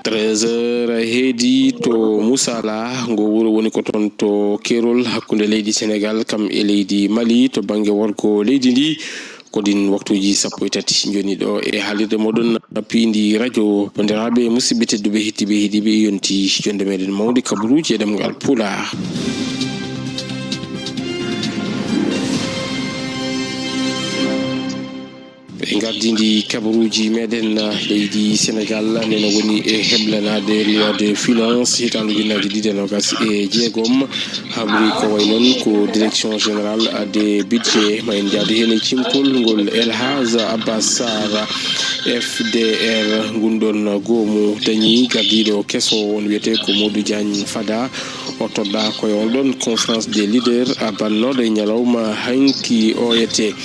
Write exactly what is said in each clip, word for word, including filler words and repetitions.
Treize heures heedi to Musala, ngo wuro woni ko toon to keerol hakkunde leydi Senegal kam e leydi Mali to bannge worgo leydi ndi. Ko ɗin waktuuji sappo e tati njoni ɗo e haalirde moɗon piindi radio. Banndiraaɓe, musidɓe tedduɓe, heɗtiiɓe, heɗiiɓe, yonti jonde meɗen mawde kabaruuji e ɗemngal Pulaar. E ngardiindi kabaruuji meɗen, leydi Senegal nena woni e heblanaade loi de finance hitaande ujunnaaji ɗiɗi e noogas e jeegom. Habri ko way noon ko direction générale des budgets, ma en njaadu heen e cimtol ngol El Hadj Abbas Sarr, F D R. Ngun ɗon goomu dañi gardiiɗo keso on wiyetee ko Modou Diagne Fada. O todda ko e on ɗon conférence des leaders bannooɗo e ñalawma hanki oyete.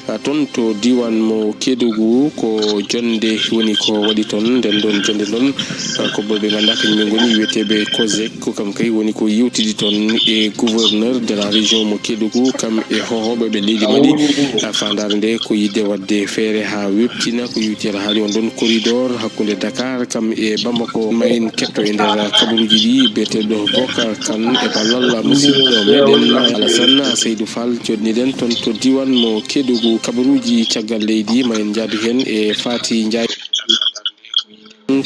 Ah, toon to diiwaan mo Kédougou, ko jonnde woni ko waɗi toon. Nden ɗon jonnde ɗon, ah, ko ɓe ngannduɗaa kañum en ngoni wiyeteeɓe COSEC, ko kam kay woni ko yewtidi toon e gouverneur de la région mo Kédougou, kam e hohooɓe ɓe leydi Mali. Ah, faandaare nde ko yiɗde waɗde feere haa weɓtina ko yewti e haali on ɗon corridor hakkunde Dakar kam e Bamako. Ma en ketto e nder kabaruuji ɗi biyeteeɗo Bocar Kane e ballal musidɗo meɗen Alassane Seydou Fall. Jooɗniɗen toon to diiwaan mo Kédougou. Kabaruuji caggal leydi, ma en njaadu heen e Faty Ndiaye.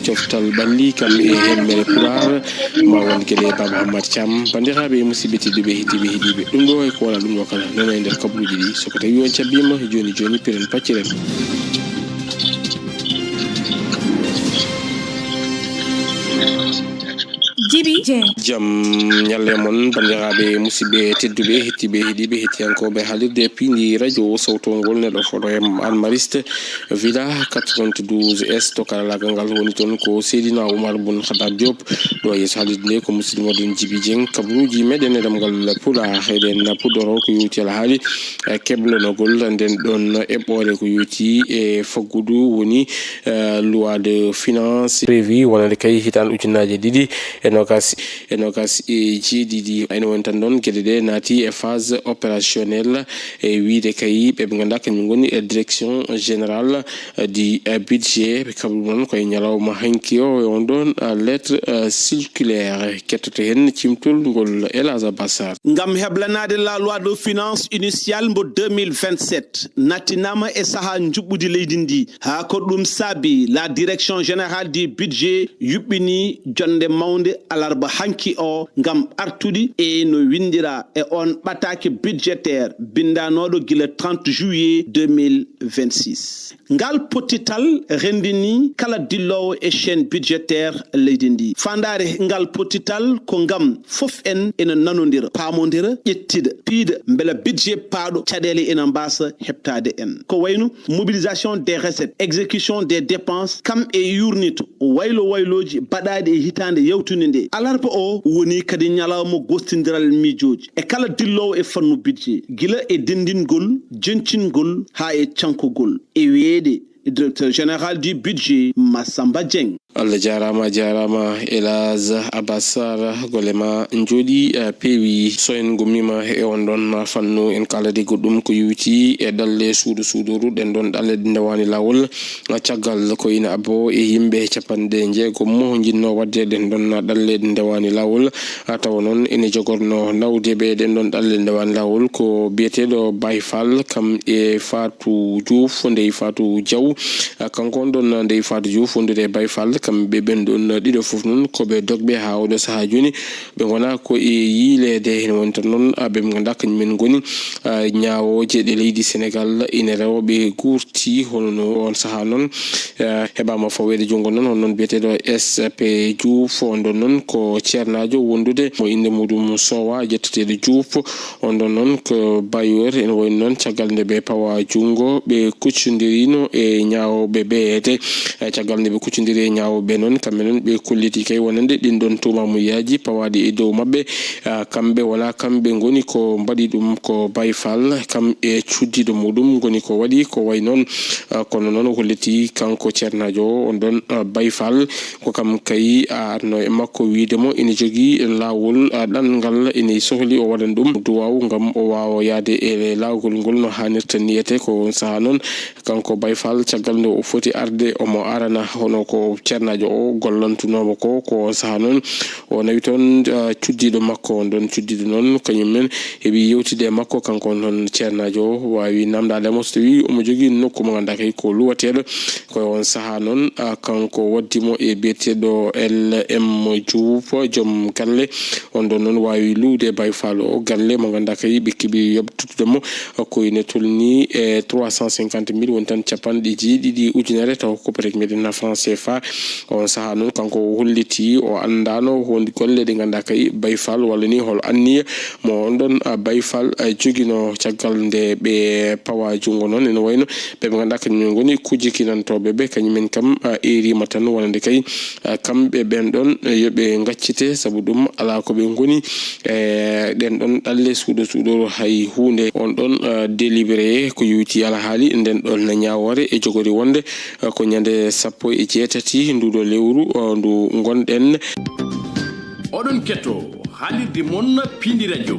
Coftal ɓalli kam e hemmere Pulaar, ma won geɗe Baba Hammat Thiam. Banndiraaɓe e musidɓe tedduɓe, heɗtiiɓe, heɗiiɓe, ɗum ɗo e ko wala ɗum ɗo kala nana e nder kabaruuji ɗi. So ko tawi on cabbiima, jooni jooni piren pacciren. Jibi Dieng. Jam ñalle mon, banndiraaɓe, musidɓe tedduɓe, heɗtiiɓe, heɗiiɓe, heɗtiyankooɓe haalirde piindi radio Sawto ngol, neɗɗo fodo em Almariste Villa quatre-vingt-douze S to karalaagal ngal woni toon ko Seydina Oumar Boun Khattab Diop. Ɗo yeeso haalirde nde ko musidɗo moɗon Jibi Dieng, kabaruuji meɗen e ɗemngal Pulaar. Eɗen puɗɗoro ko yowti alhaali, eh, keblanogol nden ɗon eɓɓoore ko yowti e faggudu woni, eh, loi de finance prévu wonande kay hitaande ujunnaaje ɗiɗi e noogas, e noogas e jeeɗiɗi. Ene woni tan ɗon geɗe ɗe naati e phase opérationnelle, e wiyde kay ɓe ɓe ngannduɗaa kañum ngoni e direction générale du, eh, budget. Ɓe kabru noon ko e ñalawma hanki o, e on ɗon, eh, lettre, eh, circulaire. Kettoto heen cimtol ngol El Hadj Abbas Sarr. Ngam heblanaade la loi de finance initiale mbo deux mille vingt-sept nattinaama e sahaa njuɓɓudi leydi ndi, haa ko ɗum saabi la direction générale du budget yuɓɓini jonnde mawnde alarba hanki o ngam artude e no winndira e on ɓataake budgétaire binndanooɗo gila trente juillet deux mille vingt-six. Ngal pottital renndini kala dilloowo e chaîne budgétaire leydi ndi. Faandaare ngal pottital ko ngam fof en ena nanondira, paamondira, ƴettida, piida mbela budget paaɗo caɗeele ena mbaasa heɓtaade en. Ko wayno mobilisation des recettes, exécution des dépenses, kam e yuurnito waylo waylooji baɗaaɗi e hitaande yawtunde nde. Alarba o woni kadi ñalawma gostindiral miijooji e kala dilloowo e fannu budget, gila e denndingol, jencingol haa e cankogol. E wiyeede directeur général du budget, Massamba Dieng. Allah jaaraama, a jaaraama, El Hadj Abbas Sarr, golle ma njooɗi, eh, peewi. So en ngummiima e on ɗon fannu, en kaaladi goɗɗum ko yowiti e ɗalle suudu suudoru, ɗen ɗon ɗalle ɗe ndewaani laawol. Caggal ko ina abbo e yimɓe capanɗe njeegom mo njinnoo waɗde ɗen ɗon ɗalle ɗe ndewaani laawol. A tawa noon ene jogorno nawde ɓe ɗen ɗon ɗalle ndewaani laawol ko biyeteeɗo Baye Fall, kam e Fatou Diouf, ndey Fatou Diaw. A, kanko on ɗon ndey Fatou Diouf wondude e Baye Fall, kamɓe ɓen ɗon ɗiɗo fof noon ko ɓe dogɓe haa oɗo sahaa jooni. Ɓe ngona ko e yiileede, heen woni tan noon, a, ɓe ngannduɗaa kañum en ngoni, a, ñaawooje ɗe leydi Senegal ina rewa ɓe guurti, hono no on sahaa noon, a, heɓaama faweede junngo noon, hono noon biyeteeɗo S P Diouf, on ɗon noon ko ceernaajo wondude mo innde muɗum Sowa, ƴetteteeɗo Diouf. On ɗon noon ko bailleur, ene wayi noon caggal nde ɓe pawa junngo, ɓe kuccondirino e ñaawooɓe ɓe, e caggal nde ɓe kuccondiri e ñaawo Ɓe noon, kamɓe noon, ɓe kolliti kay wonande ɗin ɗon tuumamuyaaji pawaaɗi e dow maɓɓe. Ah, kamɓe wonaa kamɓe ngoni ko mbaɗi ɗum, ko Baye Fall, kam e cuddiiɗo muɗum ngoni ko waɗi ko wayi noon. Ah, kono noon o holliti kanko ceernaajo o, on ɗon, ah, Baye Fall, ko kam kay, ah, arno e makko wiyde mo ina jogii laawol, ah, ɗanngal ina sohli o waɗan ɗum duwaaw ngam o waawa yahde e laawol ngol no haanirta ni. Etee ko on sahaa noon, kanko Baye Fall, caggal nde o foti arde, omo arana hono ko ceernaajo o gollantunoomo ko. Ko on sahaa noon, o nawi toon, ah, cuddiiɗo makko on ɗon. Cuddiiɗo noon, kañum men heɓi yewtidde e makko, kanko on ɗon ceernaajo o waawi namdaade mo so tawii omo jogii nokku mo ngannduɗaa kay ko luwateeɗo. Ko on sahaa noon, ah, kanko waddi mo e biyeteeɗo L M Diouf, joom galle on ɗon noon waawi luwde Baye Fall o galle mo ngannduɗaa kay ɓe keɓi yoɓtudde mo, ah, ko ina tolnii e trois cent cinquante mille, woni tan capanɗe jeeɗiɗi ujunere taw koppareeje meɗen na franc C F A. On sahaa noon, kanko o holliti o anndaano hol golle ɗe ngannduɗaa kay Baye Fall walla ni hol anniya mo on ɗon, ah, Baye Fall, ah, joginoo caggal nde ɓe pawa junngo noon. Ene wayno ɓe ɓe ngannduɗaa kañum en ngoni kujje kinantooɓe ɓe, kañum en kam, ah, eeriima tan wonande kay, ah, kamɓe ɓen ɗon, eh, yo ɓe ngaccite, sabu ɗum alaa ko ɓe ngoni, eh, ɗen ɗon ɗalle suuɗo suuɗo hay huunde. On ɗon, ah, délibéré ko yowiti alhaali nden ɗon ñaawoore e jogori wonde, ah, ko ñande sappo e jeetati nduɗo lewru, ah, ndu ngonɗen. Oɗon keɗto haalirde mon Pindi Radio.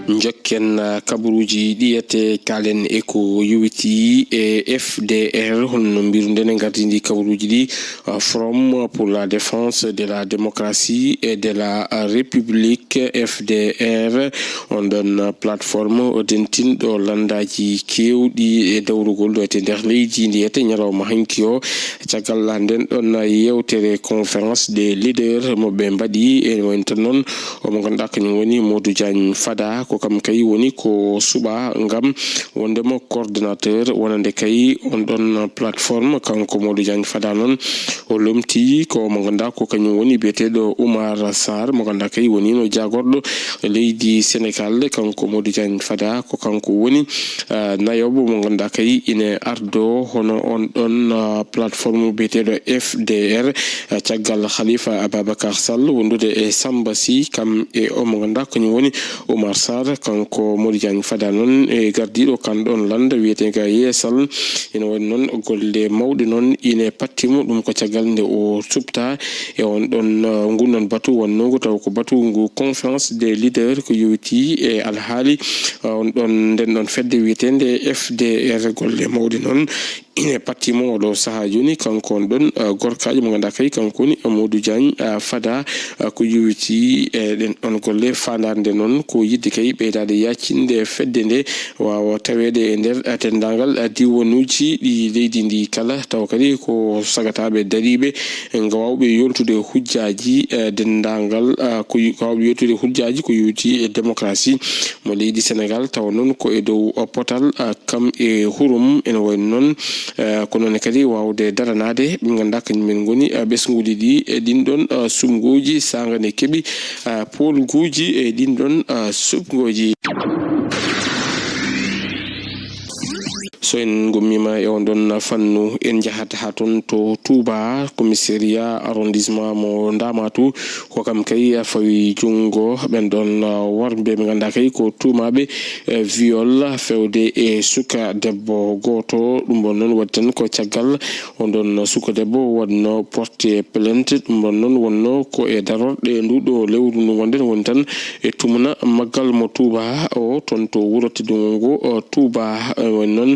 Njokken, ah, kabaruuji ɗi ete kaalen e ko yowiti e F D R, hono no mbiruɗen e ngardiindi kabaruuji ɗi, ah, Forum pour la Défense de la Démocratie et de la République, F D R, on ɗon plateforme o dentinɗo lanndaaji keewɗi e dawrugol ɗo ete nder leydi ndi ete ñalawma hanki o. Caggal nden ɗon yeewtere conférence des leaders mo ɓe mbaɗi, e wonta noon omo ngannduɗaa kañum woni Modou Diagne Fada, ko kam kay woni ko suɓaa ngam wonde mo coordonnateur wonande kay on ɗon plateforme. Kanko Modou Diagne Fada noon o lomti ko mo ngannduɗaa ko kañum woni biyeteeɗo Oumar Sarr, mo ngannduɗaa kay woni no jaagorɗo leydi Sénégal. Kanko Modou Diagne Fada ko kanko woni, ah, nayooɓo mo ngannduɗaa kay ine ardo hono on ɗon, ah, plateforme biyeteeɗo F D R, ah, caggal Khalifa Ababacar Sall wondude e Samba Sy, kam e o mo ngannduɗaa kañum woni Oumar Sarr. Kanko Modou Diagne Fada noon e gardiiɗo kan ɗon lannda wiyetee ga Yeesal. Ene waɗi noon golle mawɗe noon ine pattimo, ɗum ko caggal nde o suɓta e on ɗon, uh, ngun noon batu wonnoo ngu taw ko batu ngu conférence des leaders ko yowiti e alhaali, uh, on ɗon, nden ɗon fedde wiyeteende F D R. Golle mawɗe noon ine pattimo oɗo sahaa jooni, kanko on ɗon, uh, gorkaajo mo ngannduɗaa kay kanko woni Modou Diagne, uh, Fada, uh, ko yowiti e ɗen ɗon golle. Faandaare nde noon ko yiɗde kay ɓeydaade yaacinde fedde nde waawa taweede e nder, uh, denndaangal, uh, diiwanuuji ɗi leydi ndi kala, tawa kadi ko sagataaɓe dariiɓe, eh, ngawɓe yoltude hujjaaji, eh, denndaangal, ah, ko yu-, ngawɓe yoltude hujjaaji ko yowiti e démocratie mo leydi Sénégal, tawa noon ko e dow, ah, potal, ah, kam e hurum, ene wayi noon, eh, ko noon kadi waawde daranaade ɓe ngannduɗaa kañum en ngoni, ah, ɓesnguuji ɗi e ɗin ɗon, ah, suɓngooji, saanga nde keɓi, ah, poolguuji e ɗin ɗon, ah, suɓngooji. So en ngummiima e on ɗon fannu, en njahat haa toon to Touba, commissariat arrondissement mo Ndamatou. Ko kam kay fawi junngo ɓen ɗon, uh, worɓe ɓe ngannduɗaa kay ko tuumaaɓe, eh, viol fewde e suka debbo gooto. Ɗum ɗon noon waɗi tan ko caggal on ɗon suka debbo waɗno porte plainte. Ɗum ɗon noon wonno ko e darorɗe nduɗo lewru ndu ngonɗen, woni tan e tumna maggal mo Touba o, toon to wuro teddungo ngo, o, Touba. E, woni noon,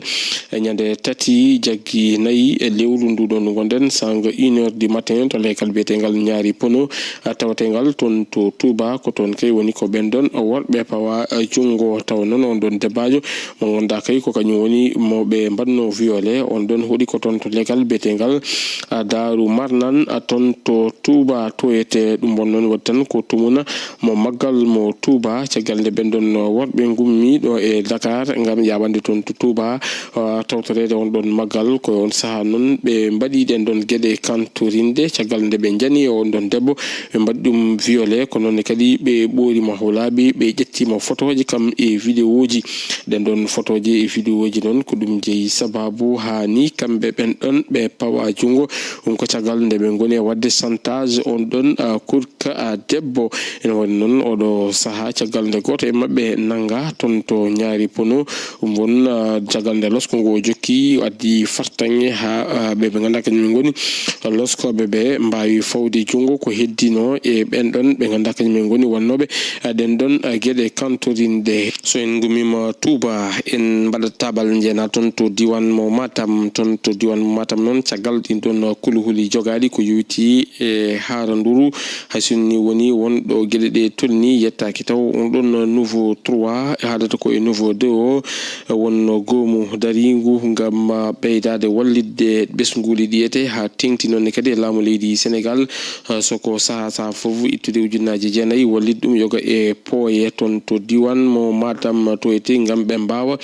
e, ñande tati jaggi nayi e lewru ndu ɗo ndu ngonɗen, sanga une heure du matin, to lekkal biyetengal Ñaari Pono, a, tawatengal toon to Touba. Ko toon kay woni ko ɓen ɗon worɓe pawa, e, junngo. Tawa noon on ɗon debaajo mo ngannduɗaa kay ko kañum woni mo ɓe mbaɗno violé, on ɗon hoɗi ko toon to lekkal biyetengal, a, Daaru Marnaan, a, toon to Touba toyete. Ɗum ɗon noon waɗi tan ko tumna mo maggal mo Touba, caggal nde ɓen ɗon worɓe ngummi ɗo e Dakar ngam yaɓande toon to Touba. tawtoreede on ɗon maggal. Ko on sahaa noon ɓe mbaɗi ɗen ɗon geɗe kantorinde. Caggal nde ɓe njani e on ɗon debbo, ɓe mbaɗi ɗum viole. Ko noon ne kadi ɓe ɓoori mo haw laabi, ɓe ƴetti mo fotooji kam e videoji. Ɗen ɗon fotooji e videoji noon ko ɗum jeyi sababu haa ni kamɓe ɓen ɗon ɓe pawa junngo. Ɗum ko caggal nde ɓe ngoni e waɗde chantage on ɗon, ah, kurka, ah, debbo. Ene waɗi noon oɗo sahaa caggal nde gooto e maɓɓe nannga toon to Ñaari Pono. Ɗum won, ah, caggal nde losko ngo jokki addi fartaŋŋe haa, ah, ɓe ɓe ngannduɗaa kañum en ngoni loskooɓe ɓe mbaawi fawde junngo ko heddino e ɓen ɗon ɓe ngannduɗaa kañum en ngoni wonnooɓe, ah, ɗen ɗon, ah, geɗe kantorinɗe. So en ngummiima Touba, en mbaɗat taabal njeena toon to diiwaan mo Matam. Toon to diiwaan mo Matam noon, caggal ɗin ɗon kuluhuli jogaaɗi ko yowitii e haaranduru, hay so ni woni won ɗo geɗe ɗe tolni, yettaaki taw on ɗon niveau trois, haadata ko e niveau deux o, wonno goomu dariingu ngam ɓeydaade wallitde ɓesnguuli ɗi etee, haa teeŋti noon ne kadi e laamu leydi Senegaal, so ko sahaa sahaa fof ittude ujunnaaje jeenayi, wallit ɗum yoga e pooye toon to diiwaan mo Matam to etee ngam ɓe mbaawa,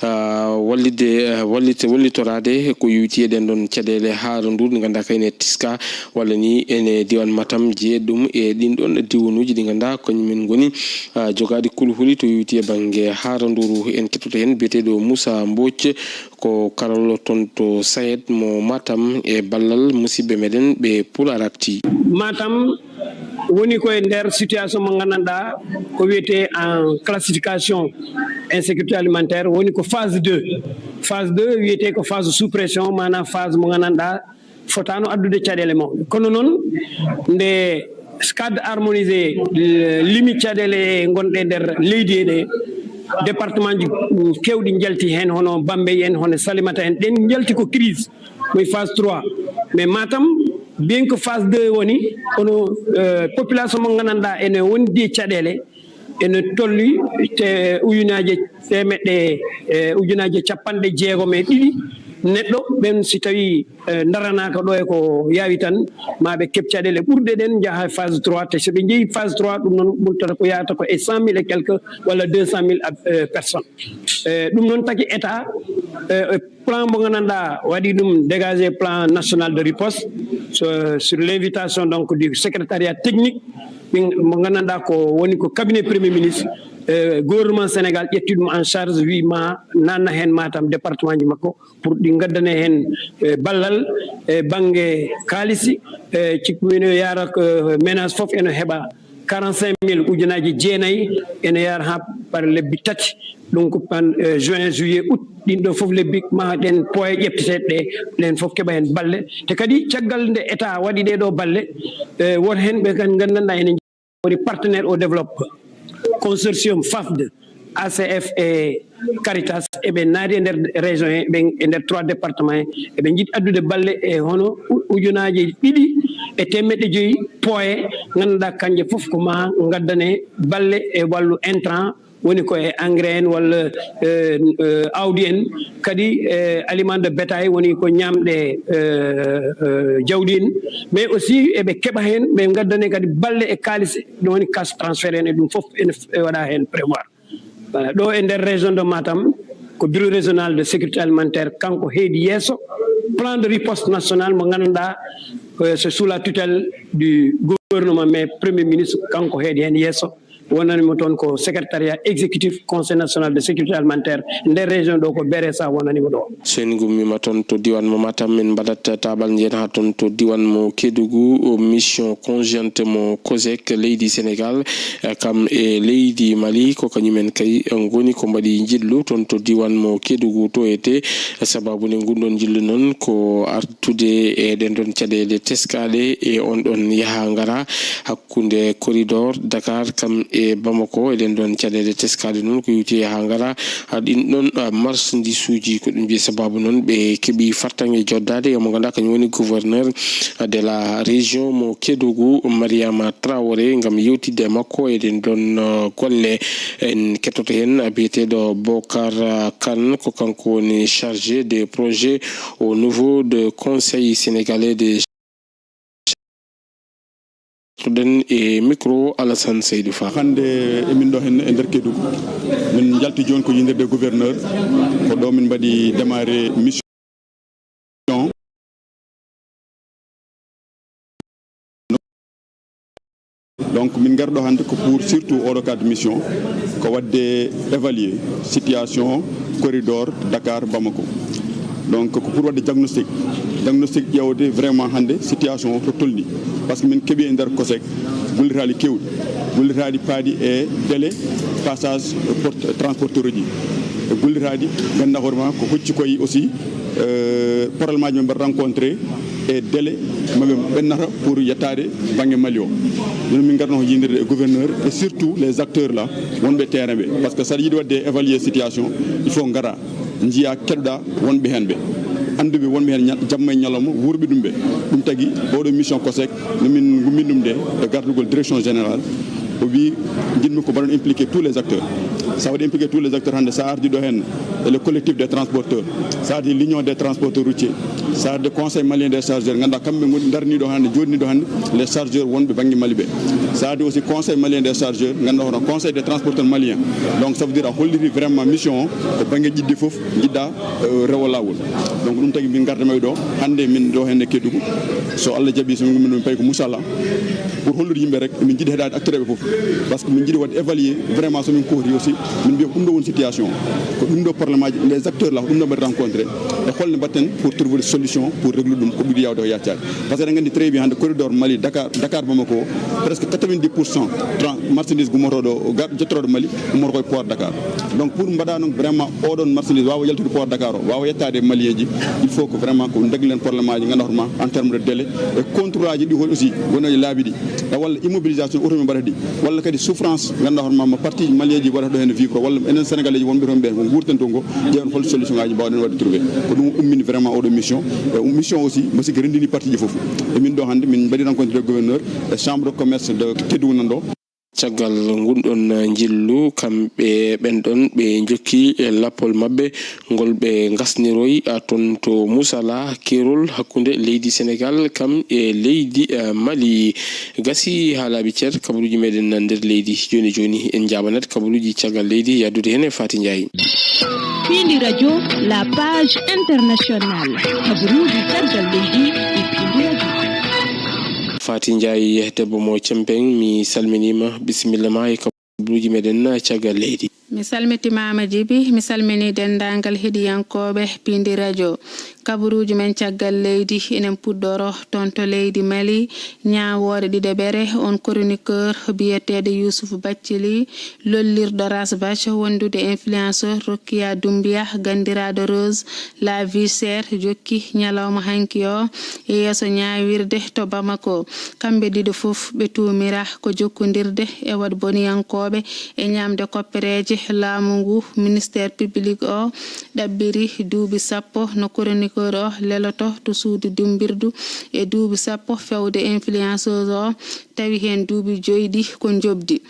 ah, wallitde, ah, wallit-, wallitoraade ko yowitii e ɗen ɗon caɗeele haaranduru nde ngannduɗaa kay ne tiska walla ni ene diiwaan Matam jeeɗum e ɗin ɗon diiwanuuji ɗi ngannduɗaa kañum en ngoni, ah, jogaaɗi kuluhuli to yowitii e bannge haaranduru. En kettoto heen biyeteeɗo Moussa Mbodj, ko karallo toon to SAED mo Matam e ballal musidɓe meɗen ɓe Pulaar Actu. Matam woni ko e nder situation mo nganndanɗaa ko wiyetee en classification insécurité alimentaire, woni ko phase deux. Phase deux wiyetee ko phase sous pression, maanaam phase mo nganndanɗaa fotaano addude caɗeele mawɗe. Kono noon, nde cadre harmonisé, eh, limi caɗeele gonɗe nder leydi he ɗe, département ji, mm, keewɗi njalti heen, hono Bambey en, hono Salémata en, ɗen njalti ko crise, mo e phase trois. Mais Matam, bien que phase deux woni, kono, eh, population mo nganndanɗaa ene wondi e caɗeele, ene tolni te ujunnaaje teemeɗɗe, e ujunnaaje capanɗe jeegom e ɗiɗi neɗɗo ɓen, si tawii, e, ndaranaaka ɗo e ko yaawi tan, ma ɓe keɓ caɗeele ɓurɗe ɗen, njaha e phase trois. Te so ɓe njehii phase trois, ɗum noon ɓurtata ko yahata ko e cent mille et quelques walla deux cent mille ab-, e, personnes. E, ɗum noon tagi État, e, e, plan mo nganndanɗaa waɗi ɗum dégagé, plan national de riposte, so, sur l'invitation donc du secrétariat technique, min, mo nganndanɗaa ko woni ko cabinet premier ministre, e, gouvernement Sénégal ƴetti ɗum en charge, wi ma nanna heen Matam, département ji makko, pour ɗi ngaddane heen, e, ballal e bannge kaalisi, e, cikku ene yaara ko ménage fof ene heɓa quarante-cinq mille, ujunnaaje jeenayi, ene yaara haa par lebbi tati. Donc, pan, eh, juin, juillet, août, ɗin ɗo fof lebbi, ma ɗen pooye ƴefteteeɗe ɗe, ɗen fof keɓa heen balle. Te kadi, caggal nde État waɗi ɗee ɗoo balle, eh, woto heen ɓe kan nganndanɗaa ene woni partenaire au développement, consortium FAFD, A C F e Caritas, eɓe naati e nder région he, ɓen e nder trois départements he, eɓe njiɗi addude balle e hono u-, ujunnaaje ɗiɗi e teemeɗɗe joyi pooye, nganndanɗaa kanje fof ko ma ngaddane balle e wallu intrant, woni ko e engrais en walla, eh, eh, awdi en, kadi, eh, aliment de bétail, woni ko ñaamɗe, eh, eh, jawdi en, mais aussi eɓe keɓa heen, ɓe ngaddane kadi balle e kaalis, ɗum woni cash transfert en, e ɗum fof ene f-, e waɗa heen prévoir. Voilà, ɗo e nder région de Matam, ko bureau régional de sécurité alimentaire, kanko heedi yeeso plan de riposte national mo nganndanɗaa, eh, c'est sous la tutelle du gouvernement, mais premier ministre kanko heedi heen yeeso. Wonani mo toon ko secrétariat exécutif Conseil national de sécurité alimentaire nder région ɗo, ko B R S A wonani mo ɗo. So en ngummiima toon to diiwaan mo Matam, min mbaɗat taabal njeyen haa toon to diiwaan mo Kédougou. Mission conjointe mo COSEC leydi Sénégal, eh, kam e leydi Mali, ko kañum en kay ngoni ko mbaɗi njillu toon to diiwaan mo Kédougou to etee. Sababu nde ngun ɗon njillu noon ko artude e ɗen ɗon caɗeele teskaaɗe e on ɗon yaha ngara hakkunde corridor Dakar kam e Bamako. Eɗen ɗon caɗeele teskaaɗe noon ko yowiti e haa ngara, ah, ɗin ɗon, ah, marchandisuuji. Ko ɗum jeyi sababu noon ɓe keɓi fartaŋŋe joddaade e mo ngannduɗaa kañum woni gouverneur, ah, de la région mo Kédougou, Mariama Traoré, ngam yewtidde e makko e ɗen ɗon, ah, golle. En kettoto heen, ah, biyeteeɗo Bokar, ah, Kane, ko kanko woni chargé des projets au niveau de Conseil sénégalais des Ɗen e micro Alassane Seydou Fall. Hannde emin ɗo henne e nder Kédougou. Min njalti jooni ko yindirde gouverneur. Ko ɗo min mbaɗi démarré mission. Donc min ngar ɗo hannde ko pour surtout oɗo cadre de mission, ko waɗde évaluer situation corridor Dakar Bamako. Donc ko pour waɗde diagnostic, diagnostic ƴeewde vraiment hannde situation o to tolni. Parce que min keɓi e nder COSEC gollitaali keewɗi, gollitaali paaɗi e délai passage port- transporteur uji, e gollitaali ganduɗa hoore ma ko hocci koye aussi euh, problème aji ɓe mbaɗa rencontré e délai maɓe ɓennata pour yettaade banggue Mali o. Ɗum min ngarno ko yindirde e gouverneur et surtout les acteurs là wonɓe terrain ɓe, parce que saɗa yiɗi wadde évaluer situation il faut ngara jiya keɗoɗa wonɓe hen ɓe, anduɓe wonɓe hen ña- jamma e ñalawma, wuurɓe ɗum ɓe. Ɗum tagi oɗo mission COSEC no min gummini ɗum nde e gardugol direction générale, o wi jiɗmi ko mbaɗon impliqué tous les acteurs. Sa waɗi impliqué tous les acteurs hannde, sa ardi ɗo hen e le collectif des transporteurs, sa ardi l'union des transporteurs routiers, sa ardi conseil malien des chargeurs, ganduɗa kamɓe ngoni darni ɗo hannde, joɗni ɗo hannde les chargeurs wonɓe banggue Mali ɓe. Sa ardi aussi conseil malien des chargeurs, ganduɗa hono conseil des transporteurs maliens. Donc ça veut dire a holliti vraiment mission o ko banggue jiɗde foof jiɗɗa euh, rewo lawol. Donc ɗum tagi min garda maɓɓe ɗo hannde, min ɗo henne Kédougou, so Allah jaaɓi, so min gummino min payi ko Moussala. Pour hollude yimɓe rek min jiɗi heɗade acteur ɓe foof, parce que min jiɗi wadde évaluer vraiment so min kohri aussi, min mbiya ko ɗum ɗo woni situation, ko ɗum ɗo problème aji les acteurs là, ko ɗum ɗo mbaɗi rencontré, e holno mbatten pour trouver solution pour régler ɗum, ko ɓuri yawde ko yaccade. Parce que eɗen nganndi très bien hannde corridor Mali Dakar, Dakar Bamako, presque quatre-vingt-dix pour cent marchandise gummotoɗo gar- jettotoɗo Mali ummoto koye port Dakar. Donc pour mbaɗa noon vraiment oɗon marchandise wawa yaltude port Dakar o, wawa yettade malien ji, il faut que vraiment ko deglen problème aji ganduɗa hoorema en terme de délai, e contrôle aji ɗi aussi wona e laabi ɗi, e walla immobilisation auto min mbaɗata ɗi, walla kadi souffrance ganduɗa hoorema mo parti malien ji waɗata ɗo hen vivre, walla enen sénégalais ji wonɓe toon ɓen ko guurten toon ko, ƴeewen hol solution ngaji mbawɗen wadde trouvé. Ko ɗum ummini vraiment oɗo mission. E mission aussi mosiki rendini parti ji foof. E min ɗo hannde min mbaɗi rencontre de gouverneur e chambre de commerce de Kédougou nan ɗo. Caggal ngun ɗon njillu, kamɓe ɓen ɗon ɓe njokki e lappol maɓɓe ngol ɓe ngasniroy, a, ton to Musala, keerol hakkunde leydi Senegal kam e leydi, a, Mali. Gasi haa laaɓi cer kabaruuji meɗen nder leydi. Jooni jooni en njaabanat kabaruuji caggal leydi, yahdude heen e Faty Ndiaye. Piindi Radio, la page internationale. Kabaruuji caggal leydi e Piindi Radio. Faty Ndiaye, debbo mo Cempeng, mi salminiima. Bisimilla ma e kabaruuji meɗen caggal leydi. Mi salmitiima Jibi, mi salmini denndaangal heɗiyankooɓe Piindi Radio. Kabaruuji men caggal leydi, enen puɗɗoro toon to leydi Mali. Ñaawoore ɗiɗaɓere, on chroniqueur biyeteeɗo Youssouf Bathily, lollirɗo Rasbach, wondude influenceur Rokia Doumbia, ganndiraaɗo Rose, la vie chère, jokki ñalawma hanki o e yeeso ñaawirde to Bamako. Kamɓe ɗiɗo fof ɓe tuumira ko jokkondirde e waɗboniyankooɓe e ñaamde koppereeje laamu ngu. Ministère public o ɗaɓɓiri duuɓi sappo no chroniqueur o leloto to suudu dimbirdu e duuɓi sappo fewde influenceuse o, tawi heen duuɓi joyɗi ko njoɓdi.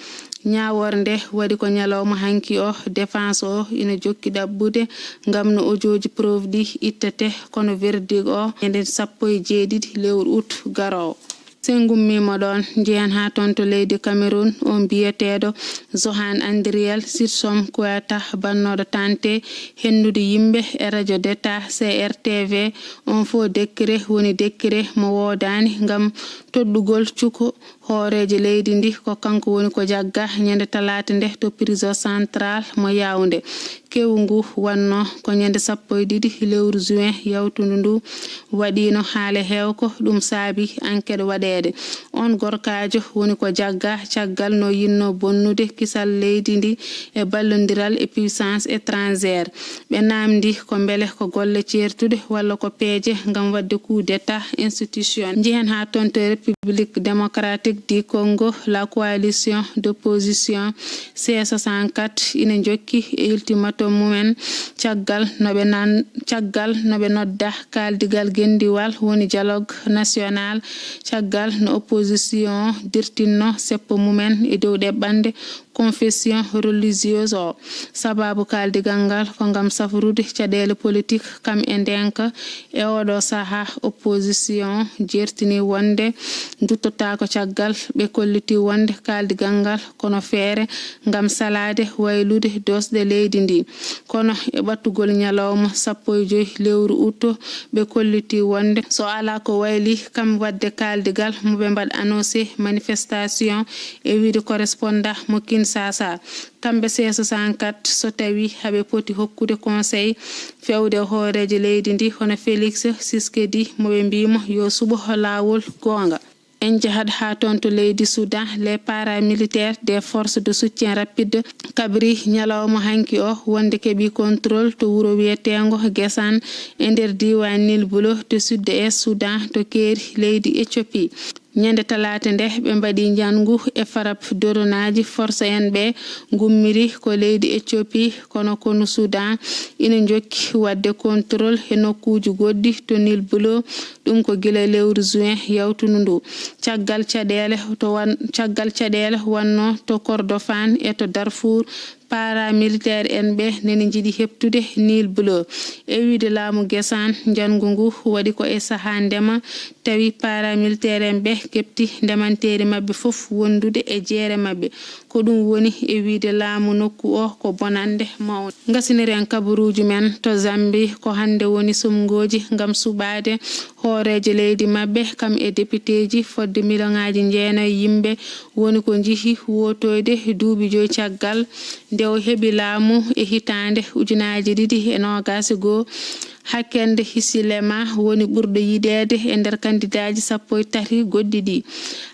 Ñaawoore nde waɗi ko ñalawma hanki o, défense o ina jokki ɗaɓɓude ngam no ojooji preuve ɗi ittete, kono verdict o ñande sappo e jeeɗiɗi lewru août garoowo. So en ngummiima ɗoon, njehen haa toon to leydi Cameroun, on biyeteeɗo Johan Andriel Sitsom Kueta, bannooɗo tante henndude yimɓe e radio d'État, C R T V, on faux décret woni décret mo woodaani ngam toɗɗugol cuko hooreejo leydi ndi, ko kanko woni ko jagga ñande talaata nde to prison central mo Yaoundé. Kewu ngu wannoo ko ñande sappo e ɗiɗi lewru juin yawtundu ndu. Waɗiino haale heewko, ɗum saabi enquête waɗeede. On gorkaajo woni ko jagga caggal no yinnoo bonnude kisal leydi ndi e ballondiral e puissance étrangère. Ɓe naamndi ko mbele ko golle ceertuɗe walla ko peeje ngam waɗde coup d'État institution. Njehen haa toon to République démocratique du Congo, la coalition d'opposition C soixante-quatre ina njokki e ultimatum mumen caggal no ɓe nan-, caggal no ɓe nodda kaaldigal genndiwal woni dialogue national, caggal no opposition dirtinno seppo mumen e dow ɗeɓɓande confession religieuse o. Sababu kaaldigal ngal ko ngam safrude caɗeele politik kam e ndeenka. E oɗo saha, opposition jertini wonde duttotaako caggal. Ɓe kolliti wonde kaaldigal ngal kono feere ngam salaade waylude doosɗe leydi ndi. Kono e ɓattugol ñalawma sappo e joy lewru utto, ɓe kolliti wonde so alaa ko wayli kam waɗde kaaldigal mo ɓe mbaɗ annoncé manifestation, e wiide correspondant mo Kinshasa. Kamɓe C soixante-quatre, so tawi haɓe poti hokkude conseil fewde hooreejo leydi ndi, hono Félix Tshisekedi, mo ɓe mbiimo yo suɓo laawol goonga. En njahat haa toon to leydi Soudan, les paramilitaires des forces de soutien rapide kabri ñalawma hanki o wonde keɓi contrôle to wuro wiyeteengo Gesan e nder diiwaan Nil Bleu to sud est Soudan to keeri leydi Éthiopie. Ñande talaata nde, ɓe mbaɗi njanngu e farab doronaaji force en ɓe ngummiri ko leydi Éthiopie, kono konu Soudan ina njokki waɗde contrôle e nokkuuji goɗɗi to Nil Bleu. Ɗum ko gila lewru juin yawtundu ndu. Caggal caɗeele to wan-, caggal caɗeele wonno to Kordofan e to Darfour, paramilitaire en ɓe nene njiɗi heɓtude Nil Bleu. E wiide laamu Gesan, njanngu ngu waɗi ko e sahaa ndema, tawi paramilitaire en ɓe keɓti ndemanteeri maɓɓe fof wondude e jeere maɓɓe. Ko ɗum woni e wiide laamu nokku o ko bonannde mawnde. Ngasiniren kabaruuji men to Zambi, ko hannde woni sumngooji ngam suɓaade hooreejo leydi maɓɓe, kam e depiteeji fodde miliyoŋaaji jeenayi yimɓe woni ko njihi wootoyde duuɓi joy caggal nde o heɓi laamu e hitaande ujunaaji ɗiɗi e noogaas e goo. Hakkende Hichilema woni ɓurɗo yiɗeede e nder kandidaaji sappo e tati goɗɗi ɗi.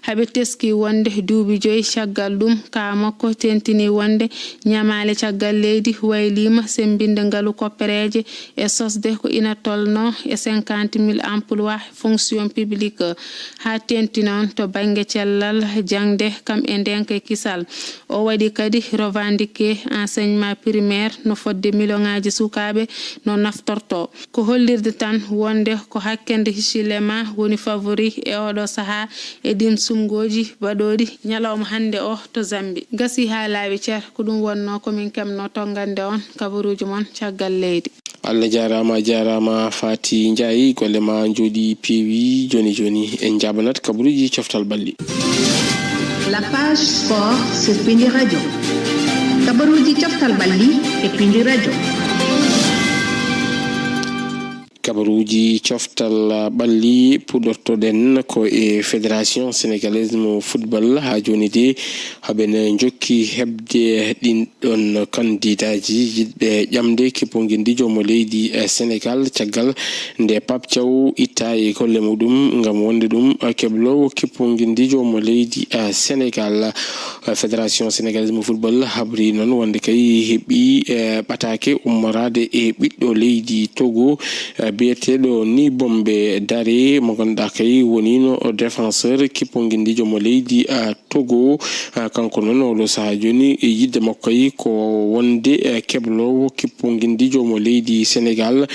Haɓe teski wonde duuɓi joy caggal ɗum, ka makko tentini wonde ñamaale caggal leydi wayliima sembinde ngalu koppereeje e sosde ko ina tolno e cinquante mille emplois fonction publique, haa teenti noon to bannge cellal, jaŋde kam e ndeenka e kisal. O waɗi kadi revendiqué enseignement primaire no fodde miliyoŋaaji sukaaɓe no naftorto. Ko hollirde tan wonde ko hakkende Hichilema woni favori e oɗo sahaa e ɗin sumngooji baɗooɗi ñalawma hannde o to Zambi. Gasi haa laaɓi cer, ko ɗum wonnoo ko min keɓnoo tonngande on kabaruuji mon caggal leydi. Allah jaaraama, a jaaraama Faty Ndiaye, golle ma njooɗi peewi. Jooni jooni en njaabanat kabaruuji coftal ɓalli. La page sport sur Pindi Radio. Kabaruuji coftal ɓalli e Pindi Radio. Kabaruuji coftal ɓalli puɗɗortoɗen ko e Fédération Sénégalaise mo Football. Haa jooni de, haɓen njokki heɓde ɗin ɗon kandidaaji yiɗɓe ƴamde kippo ngendiijo mo leydi, eh, Senegal, caggal nde Pape Thiaw itta e golle muɗum ngam wonde ɗum, eh, kebloowo kippo ngendiijo mo leydi, eh, Senegal. Eh, Fédération Sénégalaise mo Football habri noon wonde kay heɓi, eh, ɓataake ummoraade e ɓiɗɗo leydi Togo, eh, biyeteeɗo Ni Bombe Dare, mo ngannduɗaa kay woniino défenseur kippo ngendiijo mo leydi, eh, Togo. Ah, kanko noon, oɗo sahaa jooni, e yiɗde makko yi ko wonde, eh, kebloowo kippo ngendiijo mo leydi Senegal.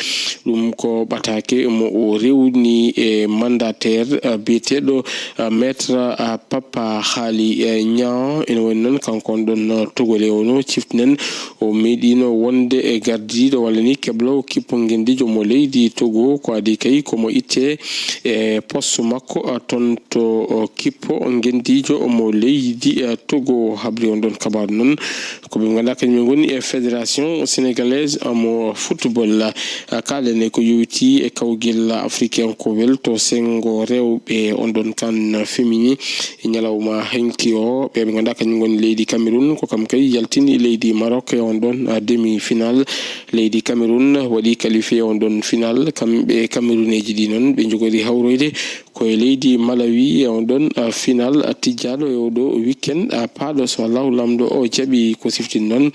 Ɗum ko ɓataake mo o rewni e mandataire, eh, biyeteeɗo, eh, Maître, eh, Papa Xaali, eh, Ñan. Ene woni noon, kanko on ɗon, eh, Togole ono ciftinen, o meeɗiino wonde e gardiiɗo walla ni kebloowo kippo ngendiijo mo leydi Togo. Ko adii kay ko mo itte e poste makko, eh, toon to, oh, kippo ngendiijo mo leydi, eh, Togo. Habri on ɗon kabaaru noon ko ɓe ngannduɗaa kañum en ngoni e Fédération Sénégalaise mo Football. Eh, kaalen e ko yowiti e kawgel afrikankowel to senngo rewɓe, on ɗon CAN féminin, e ñalawma hanki o. Ɓe ɓe ngannduɗaa kañum ngoni leydi Cameroun, ko kam kay yaltini leydi Maroc e on ɗon, eh, demi-finale. Leydi Cameroun waɗi qualifié on ɗon finale. Kamɓe Camerouneeji ɗi noon, ɓe njogori hawroyde ko e leydi Malawi e on ɗon, ah, finale, ah, tijjaaɗo e oɗo weekend, ah, paaɗo, so Allahu Laamɗo o jaɓi ko siftin noon.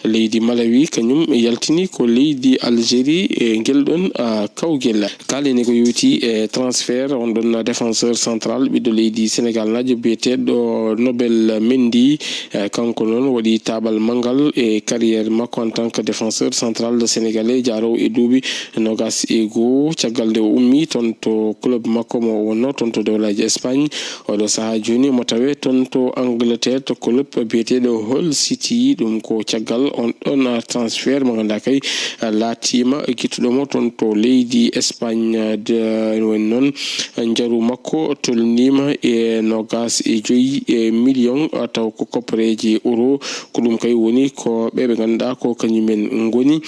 Leydi Malawi kañum yaltini ko leydi Algérie e ngel ɗon, ah, kawgel. Kaalen e ko yowiti e transfert on ɗon défenseur central ɓiɗɗo leydi Sénégal naajo biyeteeɗo Nobel Mendy. Eh, kanko noon waɗi taaɓal manngal e carrière makko en tant que défenseur central sénégalais, jaarowo e duuɓi noogaas e goo, caggal nde o ummi toon to club makko mo no toon to dowlaaji Espagne. Oɗo sahaa jooni mo tawee toon to Angleterre to club biyeteeɗo Hull City. Ɗum ko caggal on ɗon transfert mo ngannduɗaa kay laatiima gittuɗo mo toon to leydi Espagne. Woni noon njaru makko tolniima e noogaas e joyi e million, taw ko koppareeji euro. Ko ɗum kay woni ko ɓe ɓe ngannduɗaa ko kañumen ngoni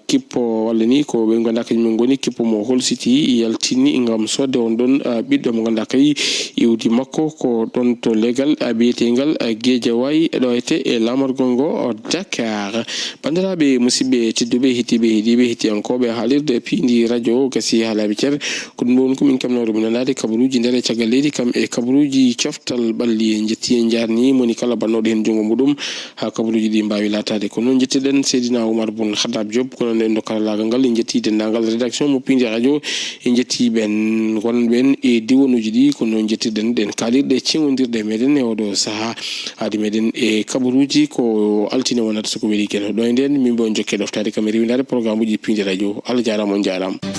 kippo walla ni ko ɓe ngannduɗaa kañumen ngoni kippo mo Hull City yaltini ngam soodde on ɗon ɓiɗɗo mo ngannduɗaa kay iwdi makko ko ɗon to legal biyetegal Guédiawaye ɗo ete e laamorgol ngo Dakar. Banndiraaɓe musidɓe tedduɓe heɗiiɓe heɗiiɓe heɗiyankooɓe haalirde piindi radio gasi haalaaɓe cer. Ko ɗum ɗon ko min kamnooɗo mi nanaade kabaruuji nder e caggal leydi kam e kabaruuji coftal ɓalli. En njetti en njaarni moni kala bannooɗo heen junngo muɗum haa kabaruuji ɗi mbaawi laataade. Ko noon njettiɗen Seydina Oumar Boun Khattab Diop ko noon en dokkata laagal ngal. En njetti denndaangal rédaction mo piindi radio. En njetti ɓen wonɓen e diwanuuji ɗi. Ko noon njettiɗen ɗen kaalirɗe ceŋondirɗe meɗen e oɗo sahaa. Haadi meɗen e kabaruuji ko altine wonata so ko weli keno ɗo e nden min mbo on jokke ɗoftaade kam e rewindaade programme uji piindi radio. Allah jaaraama, on jaaraama.